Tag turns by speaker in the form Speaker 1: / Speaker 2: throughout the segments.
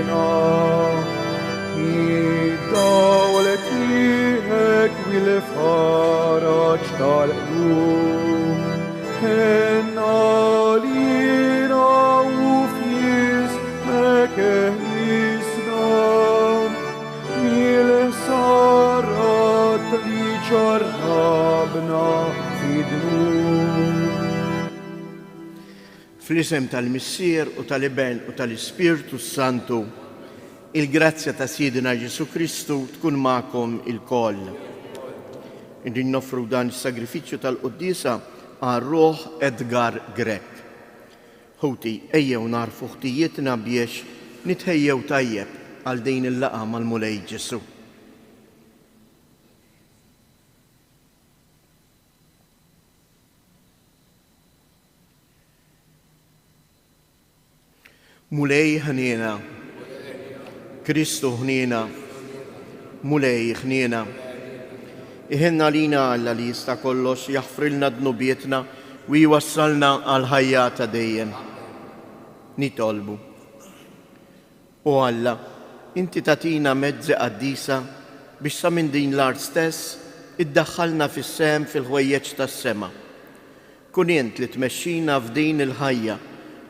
Speaker 1: ħafna. Id-dawl tiegħek u l-faraġ tal-qlub. Ħenn għalina u f'ismek eħlisna mill-ħsarat li ġarrabna fid-dnub.
Speaker 2: Fl-isem tal-Missier u tal-Iben u tal-Ispirtu s-Santu, il-grazzja ta' Sidna Ġesù Kristu tkun magħkom ilkoll. Qegħdin noffru dan is-sagrifiċċju tal-quddiesa għal ruħ Edgar Grech. Ħuti, ejjew nagħrfu ħtijietna biex nitħejjew tajjeb għal din il-laqgħa mal-Mulej Ġesù. Mulej ħniena. Kristu ħniena. Mulej ħniena. Iħenn għalina Alla li jista' kollox jaħfrilna dnubietna u jwassalna għall-ħajja ta' dejjem. Nitolbu. O Alla, inti tagħtina mezzi qaddisa biex sa minn din l-art stess iddaħħalna fis-sehem fil-ħwejjeġ tas-sema. Kun int li tmexxina f'din il-ħajja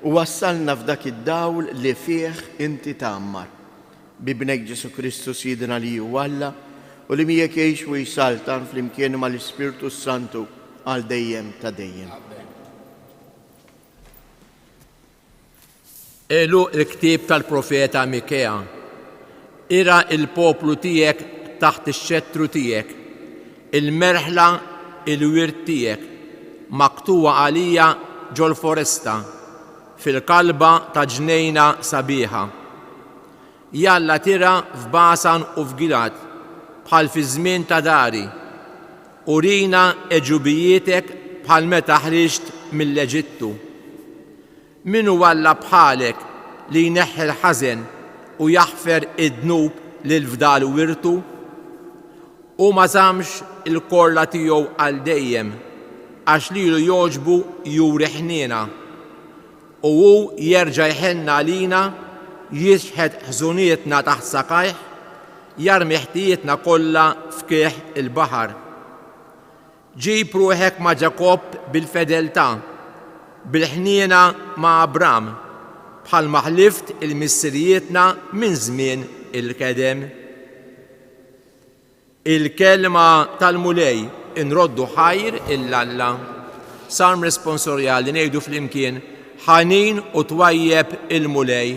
Speaker 2: u wassalna f'dak id-dawl li fih inti tgħammar. B'Ibnek Ġesù Kristu Sidna li hu Alla u li miegħek jgħix u jsaltan flimkien mal-Ispirtu s-Santu għal dejjem ta' dejjem.
Speaker 3: Għeluq il-ktieb tal-profeta Mikea. Irgħa l-poplu tiegħek taħt ix-xettru tiegħek, il-merħla il-wirt tiegħek, maqtugħa għalija ġol-foresta, fil-kalba ta' ġnejna sabiħa. Jalla tirgħa f'Basan u f'Gilgħad, bħal fiż-żmien ta' dari. Urina għeġubijietek bħal meta ħriġt mill-Eġittu. Min hu Alla bħalek li jneħħi l-ħażen u jaħfer id-dnub lill-fdal wirtu? Hu ma żammx il-korla tiegħu għal dejjem, għax lilu jogħġbu juri ħniena. U hu jerġa' jħenn għalina, jixħet ħżunietna taħt saqajh, jarmi ħtijietna kollha f'qiegħ il-baħar. Ġib ruħek ma' Ġakobb bil-fedeltà, bil-ħniena ma' Abram, bħalma ħlift 'il missirijietna minn żmien il-qedem. Il-Kelma tal-Mulej, inroddu ħajr 'il Alla. Salm responsorjali ngħidu flimkien, Ħanin u twajjeb il-Mulej.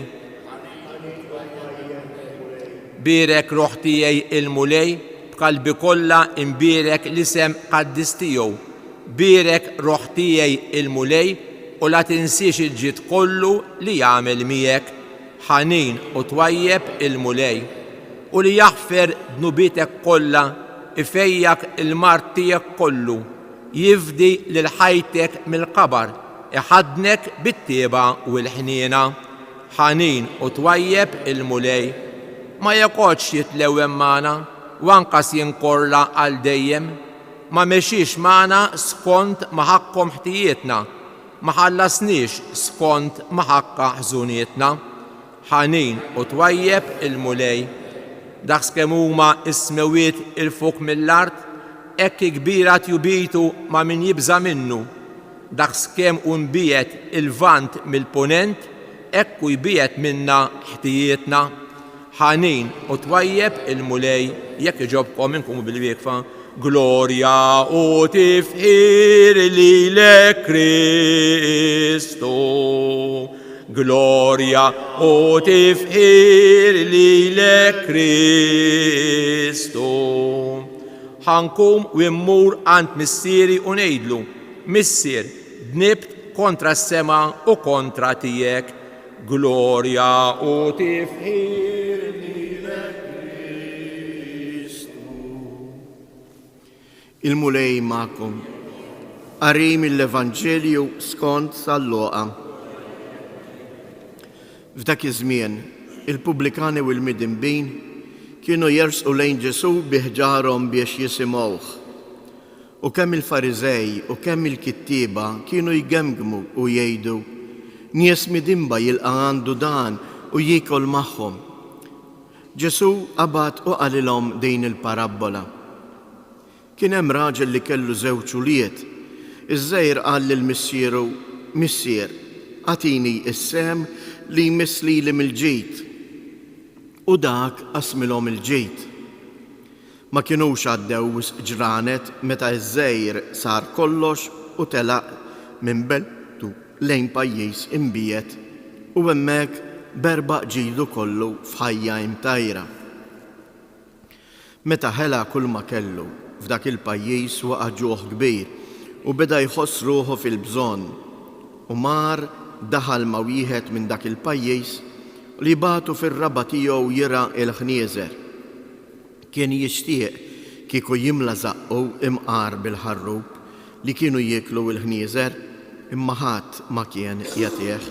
Speaker 3: Bierek ruħ tiegħi il-Mulej, b'qalbi kollha nbierek l-isem qaddis tiegħu. Bierek ruħ tiegħi il-Mulej u la tinsiex il-ġid kollu li għamel miegħek. Ħanin u twajjeb il-Mulej. U li jaħfer dnubietek kollha, ifejjaq il-mard tiegħek kollu, jifdi lil ħajtek mill-qabar, iħaddnek bit-tjieba u l-ħniena. Ħanin u twajjeb il-Mulej. Ma joqgħodx jitlewwem magħna u anqas jinkorla għal dejjem. Ma mexiex magħna skont ma ħakkom ħtijietna, ma ħallasniex skont ma ħakka ħżunietna. Ħanin u twajjeb il-Mulej. Daqs kemm huma s-smewwiet 'il fuq mill-art, hekk hi kbira tjubitu ma' min jibża' minnu. Daqskemm hu mbiegħed il-Lvant mill-Punent, hekk hu jbiegħed minna ħtijietna. Ħanin u twajjeb il-Mulej, jekk jogħġobkom inqumu bil-wieqfa. Glorja u tifħir lilek Kristu. Glorja u tifħir lilek Kristu. Ħa nqum u mmur għand missieri u ngħidlu, Missier, dnibt kontra s-sema u kontra tiegħek. Glorja u tifħir lilek Kristu.
Speaker 2: Il-Mulej magħkom. Qari mill-Evanġelju skont San Luqa. F'dak iż-żmien, il-pubblikani u l-midinbin kienu jersqu lejn Ġesù bi ħġarhom biex jisimgħuh. U kemm il-Fariżej u kemm il-kittieba kienu jgemgmu u jgħidu, Nies midinba jilqa' għandu dan. u jiekol magħhom. Ġesù qabad u qalilhom din il-parabbola. Kien hemm raġel li kellu żewġ ulied. Iż-żgħir qal lil missieru, 'Missier, agħtini s-sehem li jmiss lili mill-ġid. U dak qasmilhom il-ġid. Ma kinux għaddew wisq ġranet meta ż-żgħir sar kollox u telaq minn beltu lejn pajjiż imbiegħed u hemmhekk berbaq ġidu kollu f'ħajja imtajra. Meta ħela kulma kellu, f'dak il-pajjiż waqa' ġuħ kbir u beda jħoss ruħu fil-bżonn. U mar daħal ma' wieħed minn dak il-pajjiż li bagħtu fir-raba' tiegħu jirgħa l-ħnieżer. Kien jixtieq kieku jimla żaqqu imqar bil-ħarrub li kienu jieklu l-ħnieżer, imma ħadd ma kien jagħtih.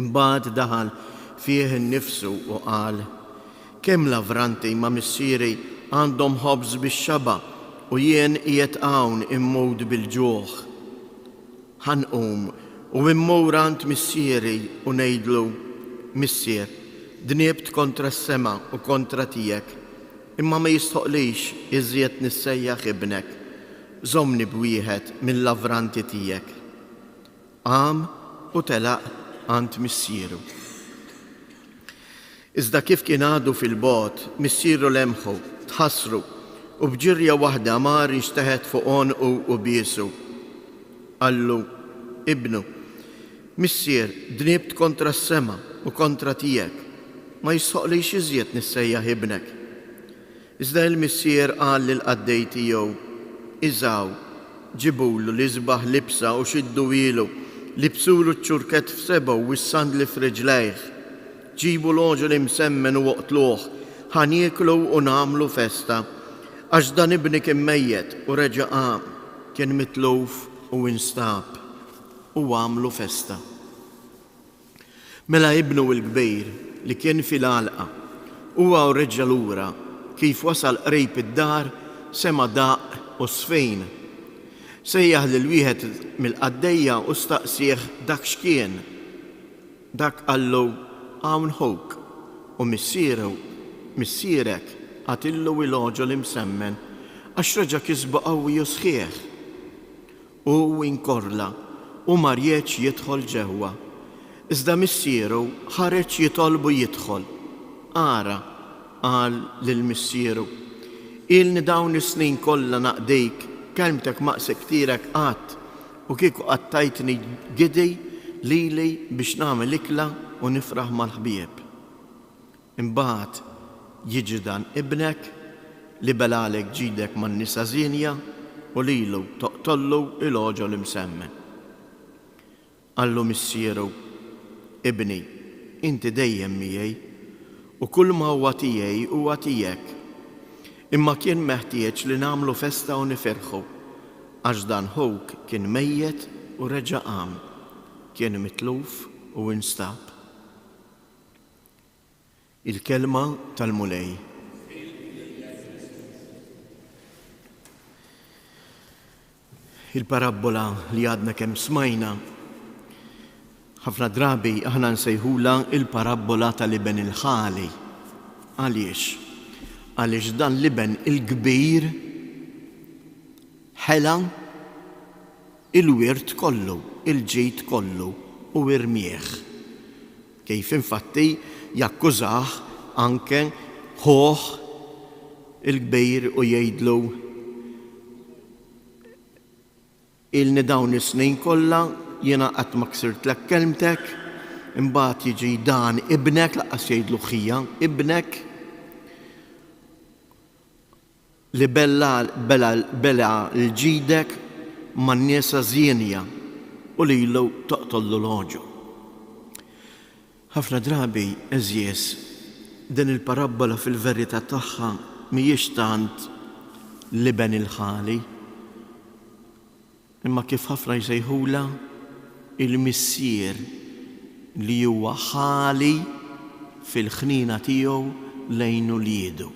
Speaker 2: Imbagħad daħal fih innifsu u qal, Kemm lavranti ma' missieri għandhom ħobż bix-xaba' u jien qiegħed hawn immut bil-ġuħ! Ħa nqum u immur għand missieri u ngħidlu, 'Missier, dnibt kontra s-sema u kontra tiegħek, imma ma jistħoqqlix iżjed nissejjaħ ibnek. Żommni b'wieħed mil-lavranti tiegħek. Qam u telaq għand missieru. Iżda kif kien għadu fil-bogħod, missieru lemħu, tħassru, u b'ġirja waħda mar inxteħet fuq għonqu u biesu. Qallu, Ibnu, Missier, dnibt kontra s-sema u kontra tiegħek. Ma jistħoqqlix iżjed nissejjaħ ibnek. Iżda il-missier qal lill-qaddej tiegħu, Iżgħu, ġibulu l-isbaħ libsa u xidduhielu, libsulu ċ-ċurkett f'sebgħu u s-sandli f'riġlejh. Ġibu l-għoġol imsemmen u oqtluh, ħa nieklu u nagħmlu festa. Għax dan ibni kien mejjet u reġa' qam, kien mitluf u instab. U għamlu festa. Mela ibnu l-kbir, li kien fil-għalqa, huwa u reġa' lura, kif wasal qrib id-dar, sema' daqq u żfin. Sejjaħ lil wieħed mill-qaddejja u staqsieh dak x'kien. Dak qallu, Hawn ħuk, u missieru, missierek, qatillu il-għoġol imsemmen, għax reġa' kisbu qawwi u sħiħ. Hu inkorla u ma riedx jidħol ġewwa. Iżda missieru ħareġ jitolbu jidħol. Ara, qal lil missieru, ilni dawn is-snin kollha naqdik, kelmtek ma qsibtilek qatt, u kieku qattajtni gidi lili biex nagħmel ikla u nifraħ mal-ħbieb. Imbagħad jiġi dan ibnek, li belagħlek ġidek man-nisa żienja, u lilu toqtollu il-għoġol imsemmen. Qallu missieru, Ibni, inti dejjem miegħi, u kulma huwa tiegħi huwa tiegħek. Imma kien meħtieġ li nagħmlu festa u nifirħu, għax dan ħuk kien mejjet u reġa' qam, kien mitluf u instab. Il-Kelma tal-Mulej. Il-parabbola li għadna kemm smajna ħafna drabi aħna nsejħula il-parabbola tal-iben il-ħali. Għaliex? Għaliex dan l-iben il-kbir ħela il-wirt kollu, il-ġid kollu u irmieh. Kif infatti jakkużah anke ħuh il-kbir u jgħidlu, Ilni dawn is-snin kollha jiena qatt ma ksirtlek kelmtek, imbagħad jiġi dan ibnek, lanqas jgħidlu ħija, ibnek, Li bella bela l-ġidek man-nisa żienja u lilu toqtollu l-għoġol. Ħafna drabi, għeżież, din il-parabbola fil-verità tagħha mhijiex tant l-iben il-ħali, imma kif ħafna jsejħulha, il-missier li huwa ħali fil-ħniena tiegħu lejn uliedu.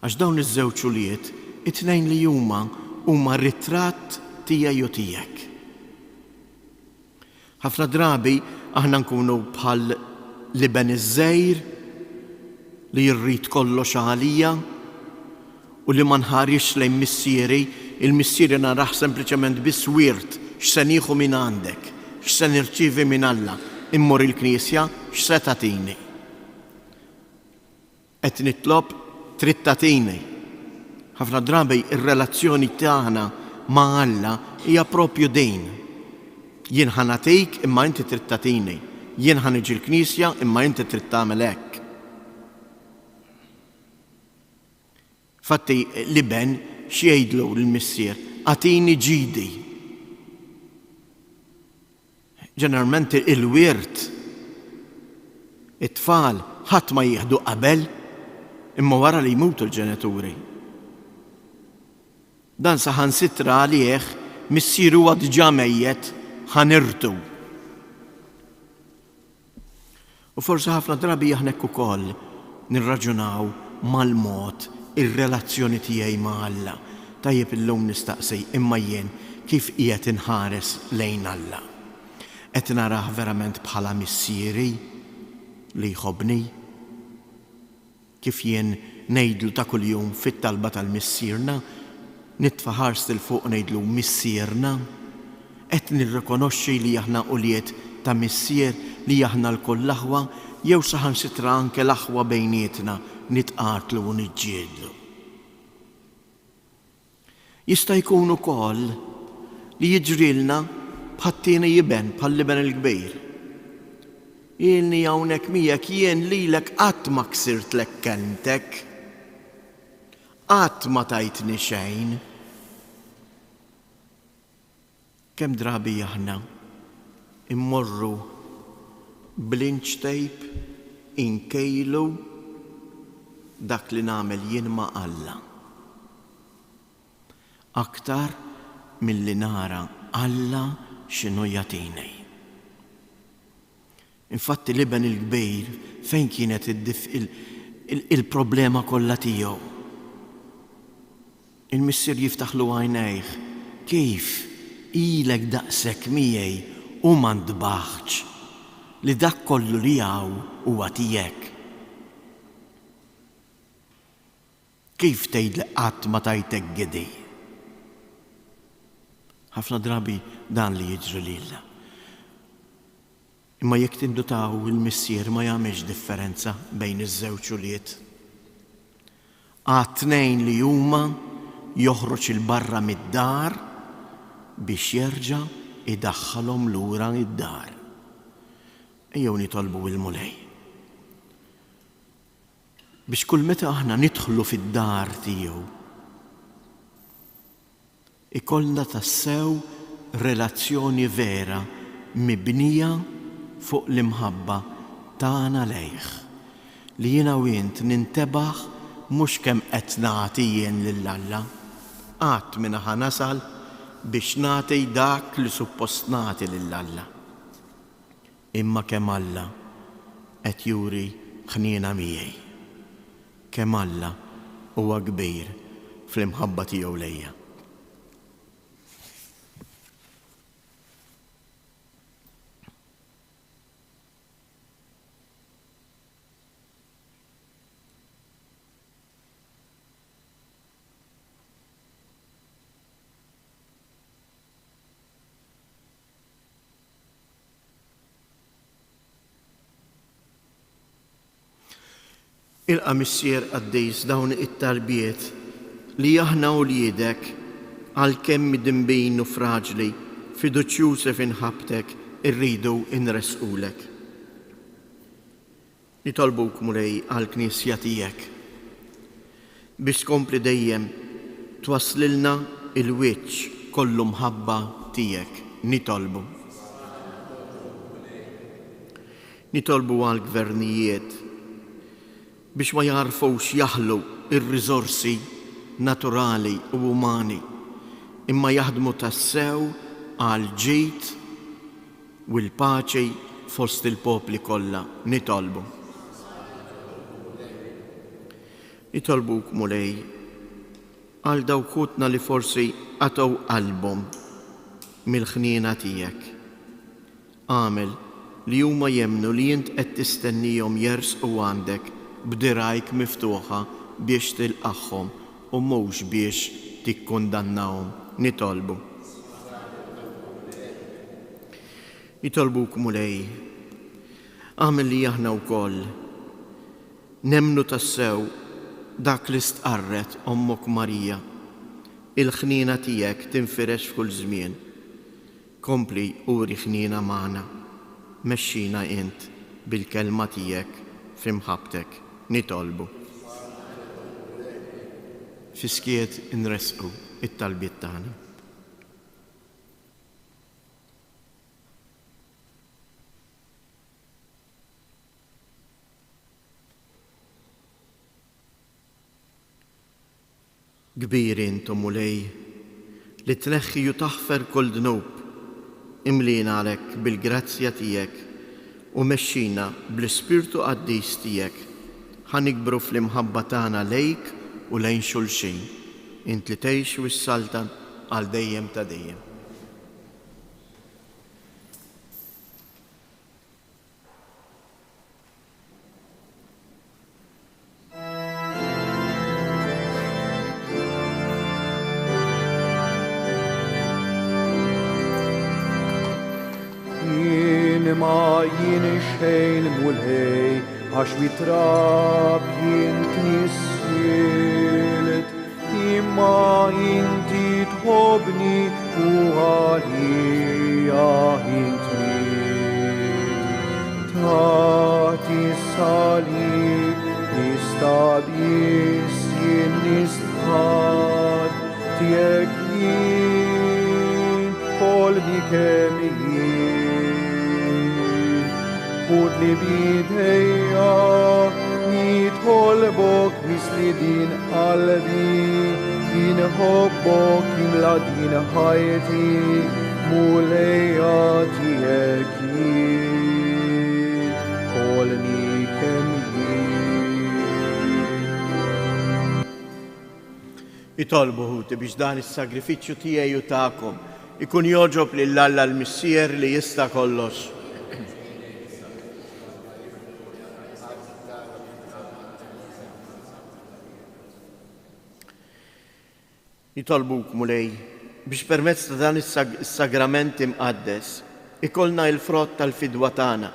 Speaker 2: Għax dawn iż-żewġ ulied, it-tnejn li huma, huma ritratt tiegħi u tiegħek. Ħafna drabi. aħna nkunu bħal l-iben iż-żgħir li rrid kollox għalija u li ma nħarisx lejn missieri, il-missieri narah sempliċement biss wirt, x'se nieħu minn għandek, x'se nirċievi minn Alla, immur il-knisja, x'se tagħtini? Qed nitlob, trid tagħtini. Ħafna drabi r-relazzjoni tagħna ma' Alla hija proprju din. Jien ħa nagħtik imma inti trid tagħtini. Jien ħa niġi l-knisja imma inti trid tagħmel hekk. Fatti l-iben x'jgħidlu l-missier? Agħtini ġidi. Ġeneralment il-wirt it-tfal ħadd ma jieħdu qabel imma wara li jmutu l-ġenituri. Dan saħansitra għalih missieru huwa diġà mejjet ħa nirtu. U forsi ħafna drabi aħna hekk ukoll nirraġunaw mal-mod ir-relazzjoni tiegħi ma' Alla. Tajjeb illum nistaqsi, imma jien kif qiegħed inħares lejn Alla? Qed narah verament bħala Missieri li jħobbni? Kif jien ngħidlu ta' kuljum fit-talba tal-Missierna, nitfa' ħarsti 'l fuq u ngħidlu Missierna? Qed nirrikonoxxi li aħna ulied ta' Missier, li aħna lkoll aħwa, jew saħansitra anke l-aħwa bejnietna nitqatlu u niġġiedlu? Jista' jkun ukoll li jiġrilna bħat-tieni iben, bħall-iben il-kbir. Ilni hawnhekk miegħek jien lilek qatt ma ksirtlek kelmtek. Qatt ma tajtni xejn. Kemm drabi aħna mmorru bl-inch tape inkejlu dak li nagħmel jien ma' Alla. Aktar milli nara Alla x'inhu jagħtini. Infatti l-iben il-kbir fejn kienet il-problema kollha tiegħu? Il-missier jiftaħlu għajnejh, Kif, ilek daqshekk miegħi u ma ntbaħtx li dak kollu li hawn huwa tiegħek? Kif tgħid li qatt ma tajtek gidi? Ħafna drabi dan li jiġri lilna. Imma jekk tindutaw il-missier ma jagħmilx differenza bejn iż-żewġ ulied. Għat-tnejn li huma joħroġ 'il barra mid-dar biex jerġa' jdaħħalhom lura d-dar. Ejjew nitolbu il-Mulej. Biex kull meta aħna nidħlu fid-dar tiegħu, ikollna tassew relazzjoni vera mibnija fuq l-imħabba tagħna lejh, li jiena u int nintebaħ mhux kemm qed nagħti jien lil Alla, qatt m'iena ħa nasal biex nagħti dak li suppost nagħti lil Alla. Imma kemm Alla qed juri ħniena miegħi! Kemm Alla huwa kbir fl-imħabba tiegħu lejja! Ilqa' Missier Qaddis dawn it-talbiet li aħna uliedek, għalkemm midinbin u fraġli, fiduċjużi fi nħabbtek irridu nressqulek. Nitolbuk, Mulej, għall-Knisja tiegħek, biex tkompli dejjem twasslilna l-wiċċ kollu mħabba tiegħek. Nitolbu. Nitolbu għall-gvernijiet biex ma jagħrfux jaħlu r-riżorsi naturali u umani, imma jaħdmu tassew għall-ġid u l-paċi fost il-popli kollha. Nitolbu. Nitolbuk, Mulej, għal dawk ħutna li forsi qatgħu qalbhom mill-ħniena tiegħek. Agħmel li huma jemmnu li int qed tistennihom jersqu għandek b'dirgħajk miftuħa biex tilqagħhom u mhux biex tikkundannahom. Nitolbu. Nitolbuk, Mulej, agħmel li aħna wkoll nemmnu tassew dak li stqarret Ommok Marija, Il-ħniena tiegħek tinfirex f'kull żmien. Kompli uri ħniena magħna. Mexxina int bil-kelma tiegħek fi mħabbtek. Nitolbu. Fis-skiet inressqu t-talbiet tagħna. Kbir int, o Mulej, li tneħħi u taħfer kull dnub. Imliena għalhekk bil-grazzja tiegħek u mexxina bl-Ispirtu Qaddis tiegħek ħa nikbru fl-imħabba tagħna lejk u lejn xulxin, int li tgħix u ssaltan għal dejjem ta' dejjem.
Speaker 1: Jien ma jien xejn Mulej, għax mit-trab jien tnissilt, imma inti tħobbni u għalija int miet. Taħt is-salib nista' biss jien nistqarr tiegħek jien kollni kemm jien. Ħudli b'idejja nitolbok misli din qalbi inħobbok imla din ħajti Mulejja tiegħek jien kollni kemm jien.
Speaker 2: Itolbu ħuti biex dan is-sagrifiċċju tiegħi u tagħkom ikun jogħġob lil Alla l-Missier li jista' kollox. Nitolbuk, Mulej, biex permezz ta' dan is-sagrament imqaddes ikollna il-frott tal-fidwa tagħna,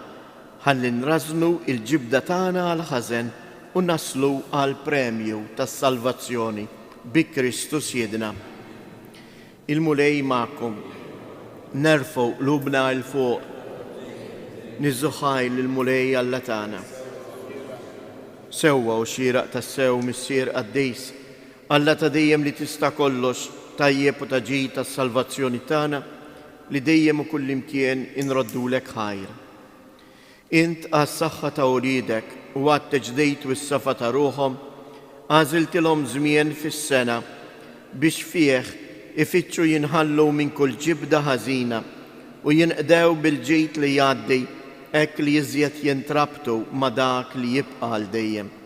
Speaker 2: ħalli nrażżnu il-ġibda tagħna għall-ħażen u naslu għall-premju tas-salvazzjoni bi Kristu Sidna. Il-Mulej magħkom. Nerfgħu qlubna 'l fuq. Niżżu ħajr lill-Mulej Alla tagħna. Sewwa u xieraq tassew, Missier qaddis, Alla ta' dejjem li tista' kollox, tajjeb u ta' ġid għas-salvazzjoni tagħna, li dejjem u kullimkien inroddulek ħajr. Int għas-saħħa ta' uliedek u għat-teġdid u s-safa ta' ruħhom, għażiltilhom żmien fis-sena biex fih ifittxu jinħallu minn kull ġibda ħażina u jinqdew bil-ġid li jgħaddi hekk li iżjed jintrabtu ma' dak li jibqa' għal dejjem.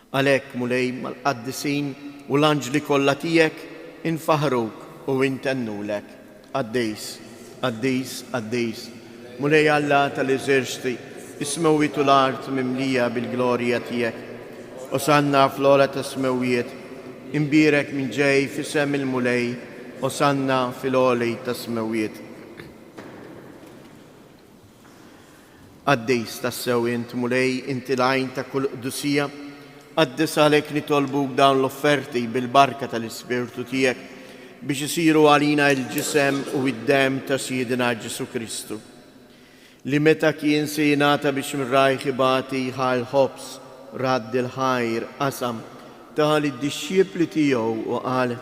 Speaker 2: Għalhekk, Mulej, mal-qaddisin u l-anġli kollha tiegħek infaħħruk u intennulek, Qaddis, qaddis, qaddis, Mulej Alla tal-eżerċti, is-smewwiet u l-art mimlija bil-glorja tiegħek. Osanna fl-ogħla tas-smewwiet, imbierek min ġej f'isem il-Mulej, Osanna fil-għoli tas-smewwiet. Qaddis tassew int, Mulej, inti l-għajn ta' kull qdusija. Qaddes għalhekk nitolbuk dawn l-offerti bil-barka tal-Ispirtu tiegħek biex isiru għalina l-ġisem u d-demm ta' Sidna Ġesù Kristu, li meta kien se jingħata biex minn rajh ibati ħa l-ħobż, radd il-ħajr, qasam, ta lid-dixxipli tiegħu u qal,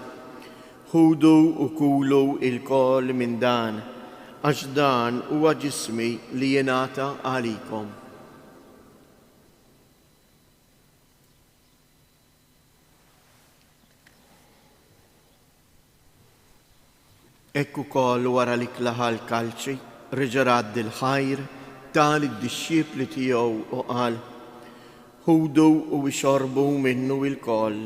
Speaker 2: Ħudu u kulu ilkoll minn dan, għax dan huwa ġismi li jingħata għalikom. Hekk ukoll wara li klaħa l-kalċi, reġa' radd il-ħajr, ta lid-dixxipli tiegħu u qal, Ħudu u ixorbu minnu ilkoll,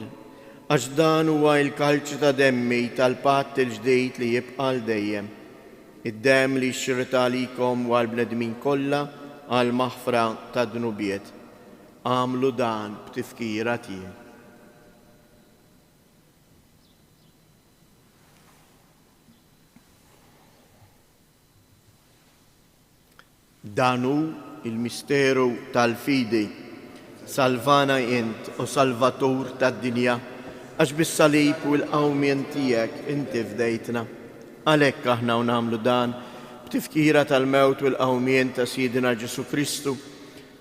Speaker 2: għax dan huwa l-kalċi ta' demmi tal-patt il-ġdid li jibqa' għal dejjem. Id-demm li xridt għalikom u għall-bnedmin kollha għall-maħfra tad-dnubiet. Agħmlu dan b'tifkira tiegħi. Dan hu l-misteru tal-fidi. Salvana int, o Salvatur tad-dinja, għax bis-salib u l-qawmien tiegħek inti fdejtna. Għalhekk aħna u nagħmlu dan, b'tifkira tal-mewt u l-qawmien ta' Sidna Ġesù Kristu,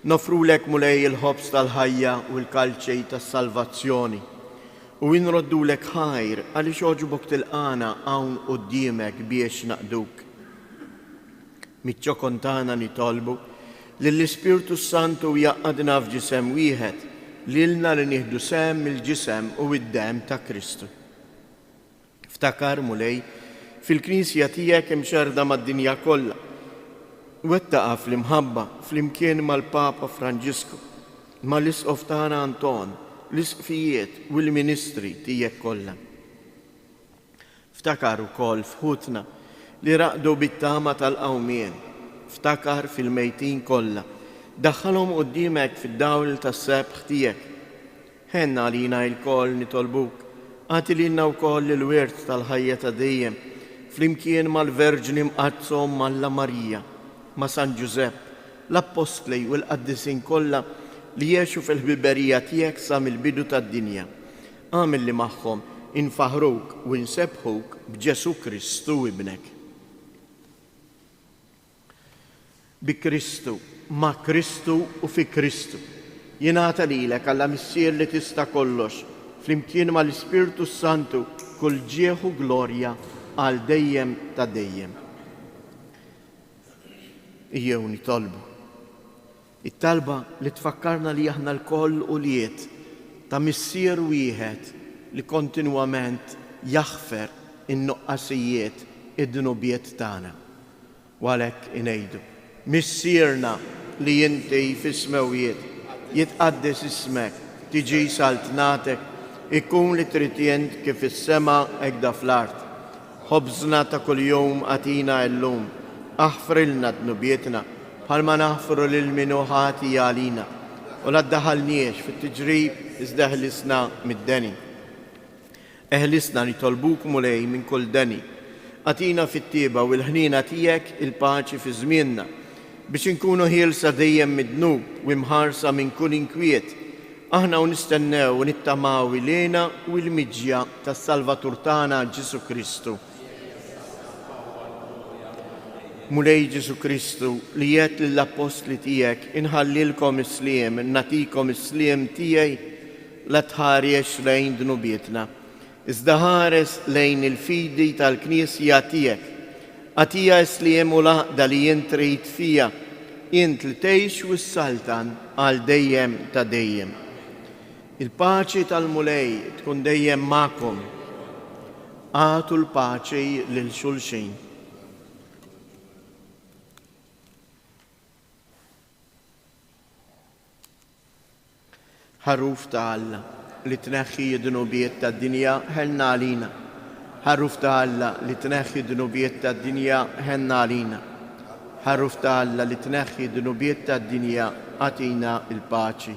Speaker 2: noffrulek Mulej il-ħobż tal-ħajja u l-kalċi tas-salvazzjoni. U inroddulek ħajr għaliex għoġbok tilqagħna hawn quddiemek biex naqduk. Miċ-ċokon tagħna nitolbu lill-Ispirtu s-Santu jgħaqqadna f'ġisem wieħed, lilna li nieħdu sehem mill-ġisem u d-demm ta' Kristu. Ftakar, Mulej, fil-Knisja tiegħek imxerrda mad-dinja kollha. Wettaqha fl-imħabba flimkien mal-Papa Franġisku, mal-Isqof tagħna Anton, l-Isqfijiet u l-ministri tiegħek kollha. Ftakar ukoll f'ħutna li raqdu bit-tama tal-qawmien. Ftakar fil-mejtin kollha. Daħħalhom quddiemek fid-dawl tas-sebħ tiegħek. Ħenn għalina ilkoll, nitolbuk, agħti lilna wkoll il-wirt tal-ħajja ta' dejjem, flimkien mal-Verġni Mqaddsa Omm Alla Marija, ma' San Ġużepp, l-Appostli u l-qaddisin kollha li għexu fil-ħbiberija tiegħek sa mill-bidu tad-dinja. Agħmel li magħhom infaħħruk u nsebbħuk b'Ġesù Kristu Ibnek. Bi Kristu, ma' Kristu u fi Kristu, jingħata lilek, Alla Missier li tista' kollox, flimkien mal-Ispirtu s-Santu, kull ġieħ u glorja għal dejjem ta' dejjem. Ejjew nitolbu. It-talba li tfakkarna li aħna lkoll ulied ta' Missier wieħed li kontinwament jaħfer in-nuqqasijiet, id-dnubiet tagħna. U għalhekk ingħidu, Missierna li inti fis-smewwiet, jitqaddes ismek, tiġi saltnatek, ikun li trid int kif fis-sema hekk fl-art. Ħobżna ta' kuljum agħtina illum. Aħfrilna dnubietna, bħalma naħfru lil min hu ħati għalina. U la ddaħħalniex fit-tiġrib iżda eħlisna mid-deni. Eħlisna nitolbuk Mulej minn kull deni. Agħtina fit-tjieba u l-ħniena tiegħek il-paċi fi żmienna, biex inkunu ħielsa dejjem mid-dnub u imħarsa minn kull inkwiet, aħna u nistennew u nittamaw il-hena u l-miġja tas-Salvatur tagħna Ġesù Kristu. Mulej Ġesù Kristu, li għedt lill-appostli tiegħek, Inħallilkom is-sliem, nagħtikom is-sliem tiegħi, la tħaresx lejn dnubietna, iżda ħares lejn il-fidi tal-Knisja tiegħek. Agħtiha s-sliem u l-għaqda li int trid fiha, int li tgħix u ssaltan għal dejjem ta' dejjem. Il-paċi tal-Mulej tkun dejjem magħkom. Agħtu l-paċi lil xulxin. Ħaruf ta' Alla, li tneħħi d-dnubiet tad-dinja, ħenn għalina. Ħaruf ta' Alla, li tneħħi d-dnubiet tad-dinja, ħenn għalina. Ħaruf ta' Alla, li tneħħi d-dnubiet tad-dinja, agħtina l-paċi.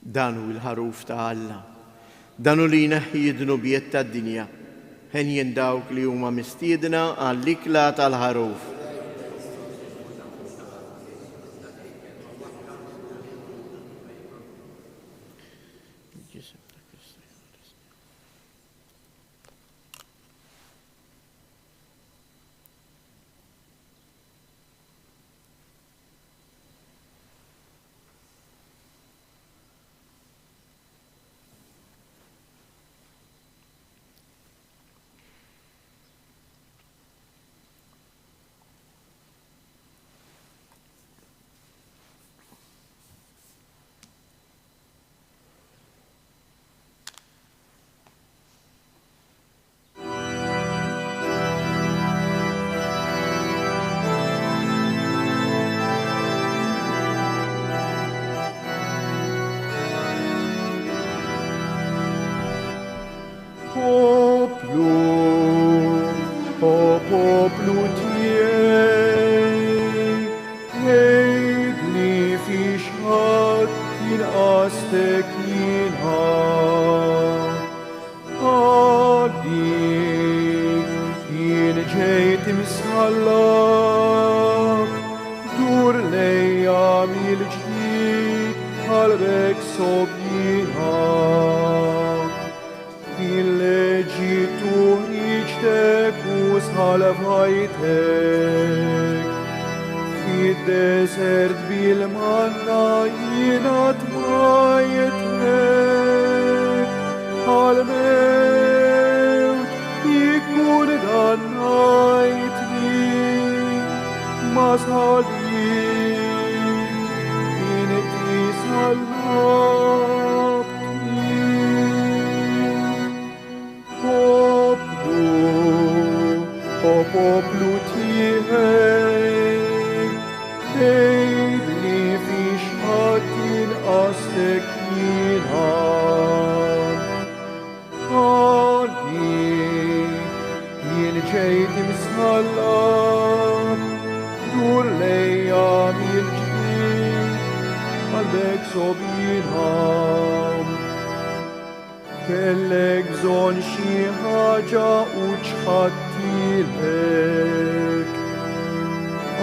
Speaker 2: Dan hu l-Ħaruf ta' Alla. Dan hu li jneħħi d-dnubiet tad-dinja. Henjin dawk li huma mistiedna għall-ikla tal-Ħaruf.
Speaker 1: inqastek jiena. Għalik jien ġejt imsallab, dur lejja mill-ġdid qalbek sobjina. Mill-Eġittu ħriġtek u salvajtek. Fid-deżert bil-manna jiena tmajtek. Għal-mewt ikkundannajtni, ma salib inti sallabtni. Poplu, o poplu tiegħi, għidli fiex qatt inqastek jiena. Għalik jien ġejt imsallab, dur lejja mill-ġdid, qalbek sobjina. Kellek bżonn xi ħaġa u ċħadtilek.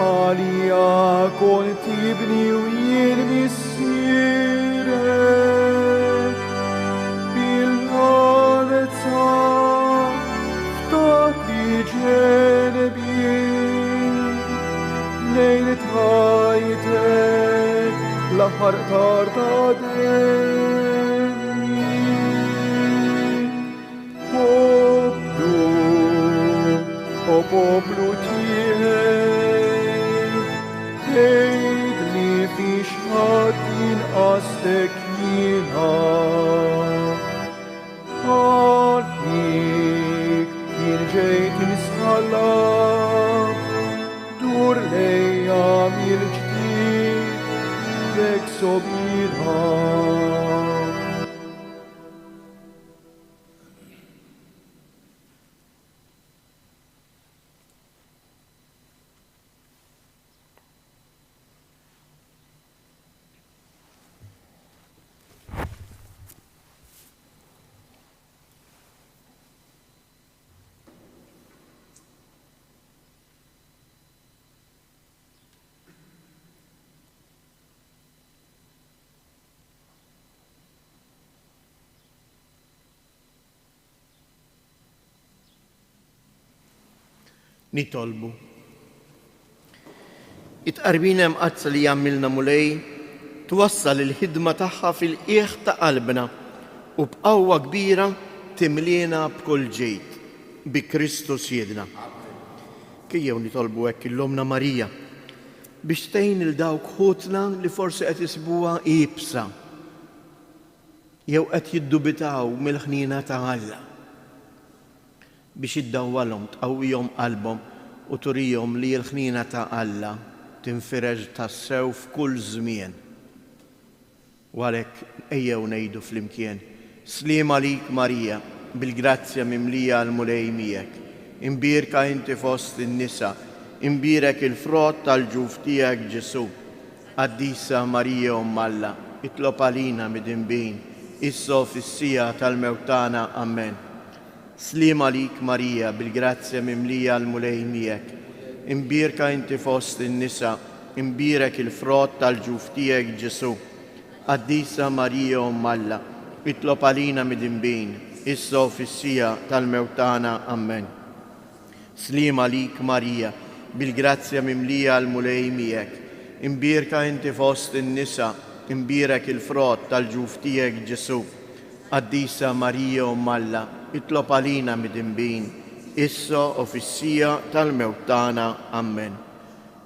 Speaker 1: Għalija kont ibni u jien missierek. Bil-għalezza ftaħt li ġenbi lejn tajtek l-aħħar qtar ta' demmi. Poplu, o poplu tiegħi, għidli fiex qatt inqastek jiena. Għalik jien ġejt imsallab, dur lejja mill-ġdid, lek sobjina.
Speaker 2: Nitolbu. It-tqarbina mqaddsa li jagħmilna Mulej twassal il-ħidma tagħha fil-qiegħ ta' qalbna u b'qawwa kbira timliena b'kull ġid. Bi Kristu Sidna. Ejjew nitolbu hekk il-Ommna Marija biex tgħin lil dawk ħutna li forsi qed isibuha iebsa jew qed jiddubitaw mill-ħniena ta' Alla, biex iddawwalhom, tqawwihom qalbhom u turihom li l-ħniena ta' Alla tinfirex tassew f'kull żmien. U għalhekk ejjew ngħidu flimkien, Sliem għalik Marija, bil-grazzja mimlija l-Mulej miegħek. Imbierka inti fost in-nisa, imbierek il-frott tal-ġuf tiegħek Ġesù. Qaddisa Marija Omm Alla, itlob għalina midinbin, issa u fis-siegħa tal-mewt tagħna. Ammen. Sliem għalik Marija, bil-grazzja mimlija l-Mulej miegħek. Imbierka inti fost in-nisa, imbierek il-frott tal-ġuf tiegħek Ġesù. Qaddisa Marija Omm Alla, itlob għalina midinbin, issa u fis-siegħa tal-mewt tagħna. Ammen. Sliem għalik Marija, bil-grazzja mimlija l-Mulej miegħek. Imbierka inti fost in-nisa, imbierek il-frott tal-ġuf tiegħek Ġesù. Qaddisa Marija Omm Alla, itlob għalina midinbin, issa u fis-siegħa tal-mewt tagħna. Ammen.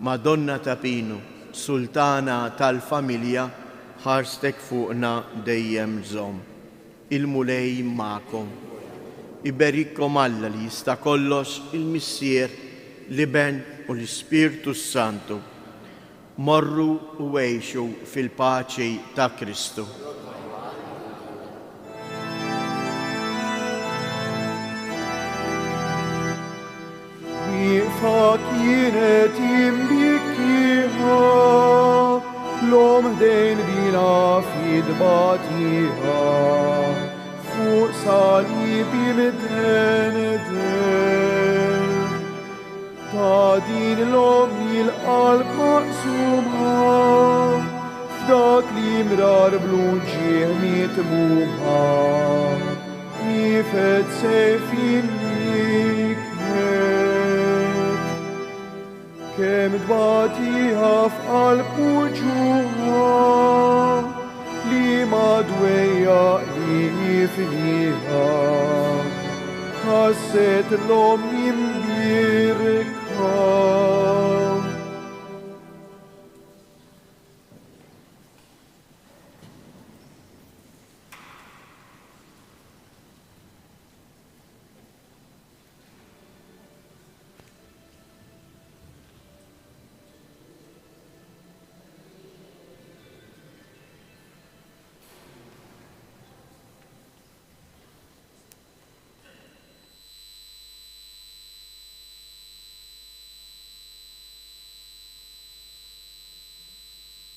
Speaker 2: Madonna ta' Pinu, Sultana tal-familja, ħarstek fuqna dejjem żomm. Il-Mulej magħkom. Iberikkom Alla li jista' kollox, il-Missier, l-Iben u l-Ispirtu s-Santu. Morru u għixu fil-paċi ta' Kristu.
Speaker 1: Wieqfa kienet imbikkiha. L-omm ħdejn bina f'jitbatija fuq salib imdendel. Ta' din l-omm il-qalb maqsuma f'dak li mrar bl-uġigħ mitmuma. Nifed sejf in-niket. Kemm tbatija f'qalb uġuħa li ma dwejjaq li jifniha. Ħasset l-omm imbierka.